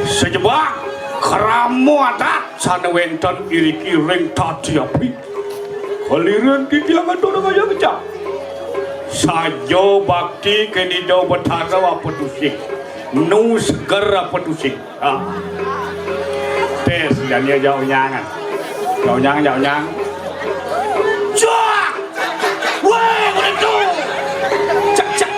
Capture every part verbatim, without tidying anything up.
Sajebag krama adat sane wenten iriki ring Tatiapi. Kaliren titiang atur kaya kecap. Saja bakti keni Ida Betara apa tusing. Nu seger apa tusing. Ah. Tes jani aja unyangan. Jauh nyang, jauh nyang. Cak! Weh, udah tuh. Cak, cak.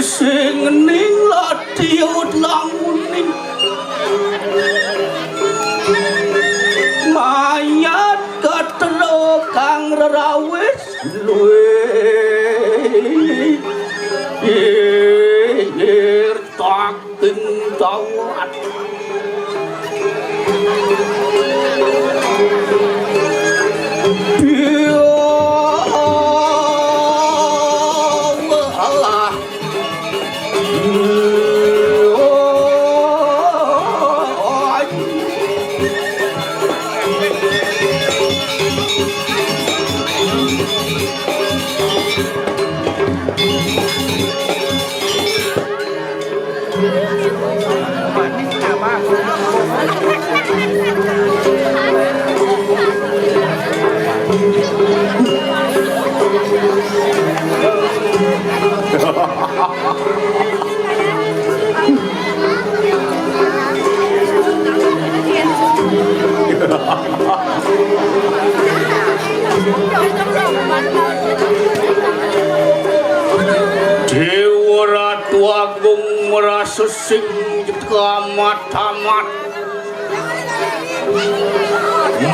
Sing ning latiut languning mayat katero kang rerawis luwih tak Ing dawat. Dewa Ratu Agung merasa sing amat-amat.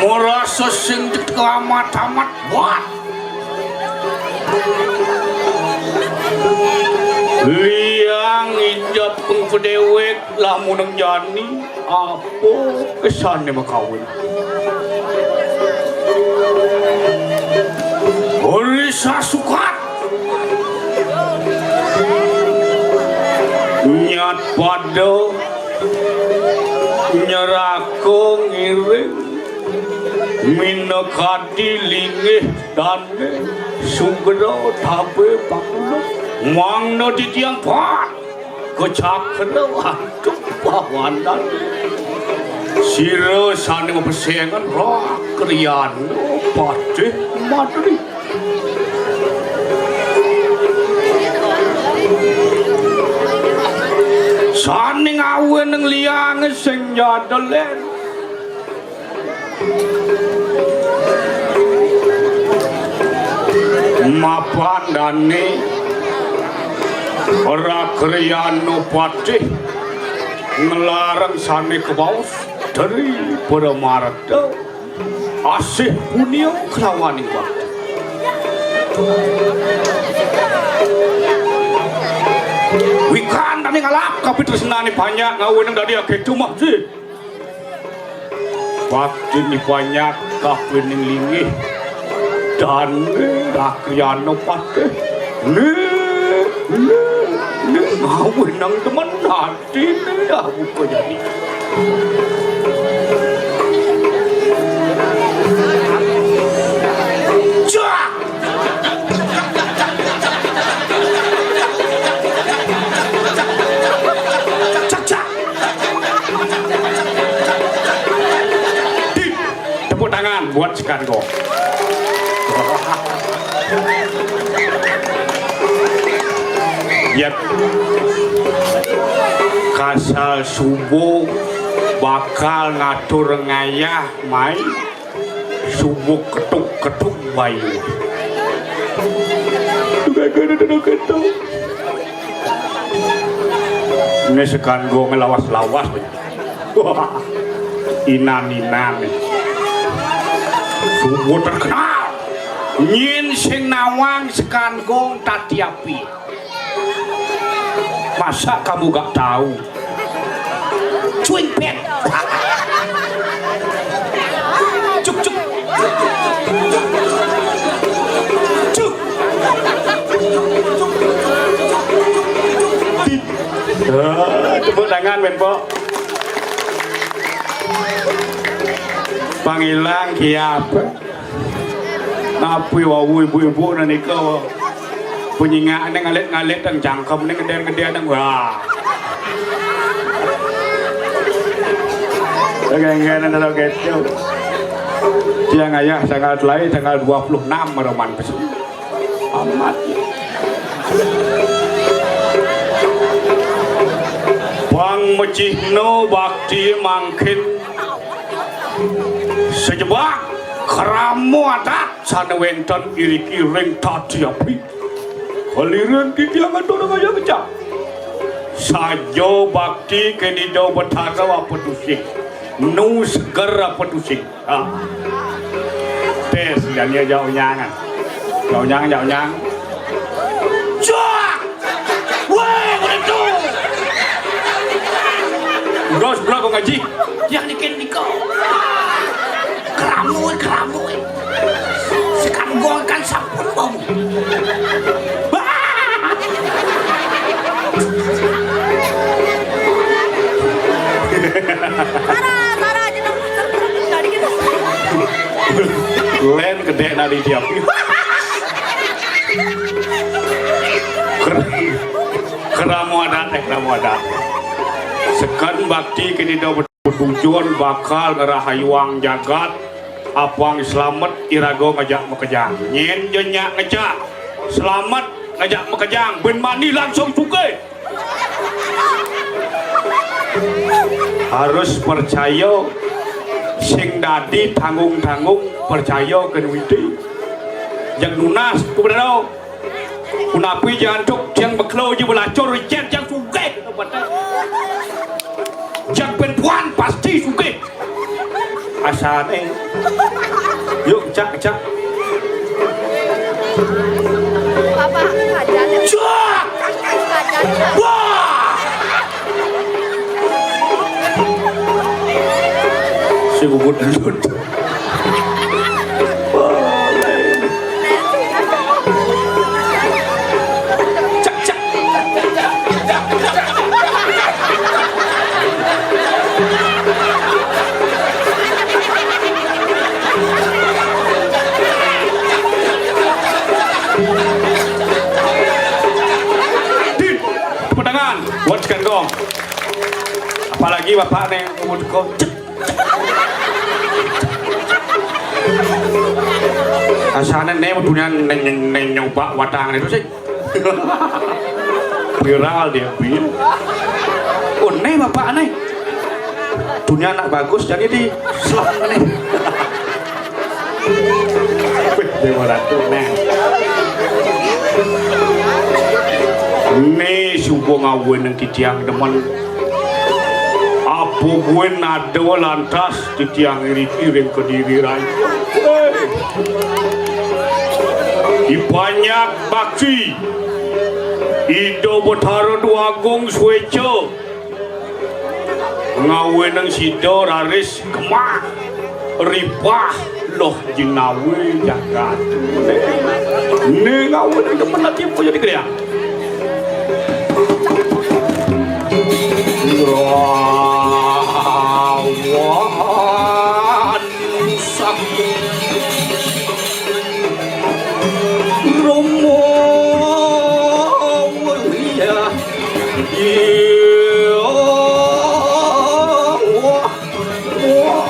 Merasa sing amat-amat. Wah. Liang ijab pengku dewek lamun jani. Apa kesané makawin? Ori sasukat nyat pada nyeraka ngiring minakadi linggih dané sugra tabé pakuluk mangda titiang pat kecakra antuk pawanan. Sira sané mapesengan Rakriyana Patih Madri. Sané ngawinang liang sing jadelen. Mapan dané Rakriyana Patih nglarang sané kabaos dari Paramarta asih punia kelawaning bakti. Wikan dané ngalap kapitresnané panjak ngawinang dadi akéto mah, sih. Baktiné panjak kapining linggih dané Rakriyana Patih. Né, né, né, ngawinang demen atiné ya buka jadi. Cak! Cak, cak! Tepuk tangan buat Sekan Gong. Ya, kasal subuh bakal ngatur ngayah mai subuh ketuk-ketuk bayu. Tukang kudu duduk ketuk. Ini Sekan Gong ngelawas-lawas. Wah, inan-inan nih. Subuh terkenal. Nyin sing nawang Sekan Gong tati api. Masa kamu gak tahu? Cuing pet. Cuk, cuk. Cuk. Ah, tepuk tangan, Menpo. Pangilang kiap. Napi wau ibu-ibu nika, wau. Panyingakné ngalit-ngalit, dang cangkemné gedé-gedé, dang, wah. Genggenan ora kéto. Tiang ayah tanggal telai, tanggal dua puluh enam maroman pesu. Amat. Pang mecihna bakti mangkin sajebag krama adat sané wénten iriki ring tati api. Kaliran titiang atur ngayah kecap. Saja bakti kén Ida Betara apa tusing. Nu seger apa tusing. Ah. Tes, jani aja unyangan. Jauh nyang, jauh nyang. Cuak! Wéh, udah tuh. Udah, sebelah kok ngaji. Yang niki, niko. Keramu, keramu. Sekarang gua akan sampun bau. Sarah, Sarah, aja dong. Lén gedé nadi tiap. Ker-, keramu adat, eh, keramu adat. Sekan bakti kén Ida Betara tujuan bakal ngrahayuang jagat, apang slamet iraga ngajak makejang. Nyén ja nyak ngecak, slamet ngajak makejang, bin mani langsung sugih. Harus percaya sing dadi tanggung-tanggung, percaya kén Widi. Jang nunas, kubenerang. Punapi jantuk tiang bekelo ja belacur, icén tiang sugih. Jang pén puan pasti sugih. Asané. Yuk, cak, cak. Bapak, ajané. Cak! Ajané. Wah! Sing ngebut-ngebut. Din, tepuk tangan buat Cik Gong. Apalagi bapak neng ngebut kau. Asana ne dunia neng, neng, neng nyoba watang itu sih. Viral dia, Bil. Oh, ne bapak ne. Dunia anak bagus jadi di slot ne. Wih, Dewa Ratu ne. Ne subuh ngawin nang titiang demen. Apa buin ada lantas titiang iri-, iring ke diri rai. Hei. Dipanjak bakti Ida Betara Dwagung Sweca ngawinang sida raris gemah ripah loh jinawi jagat. Ne ngawinang demen ati punya dikriang. Rawan Sang Rama Mulia. Iya. Wah. Wah.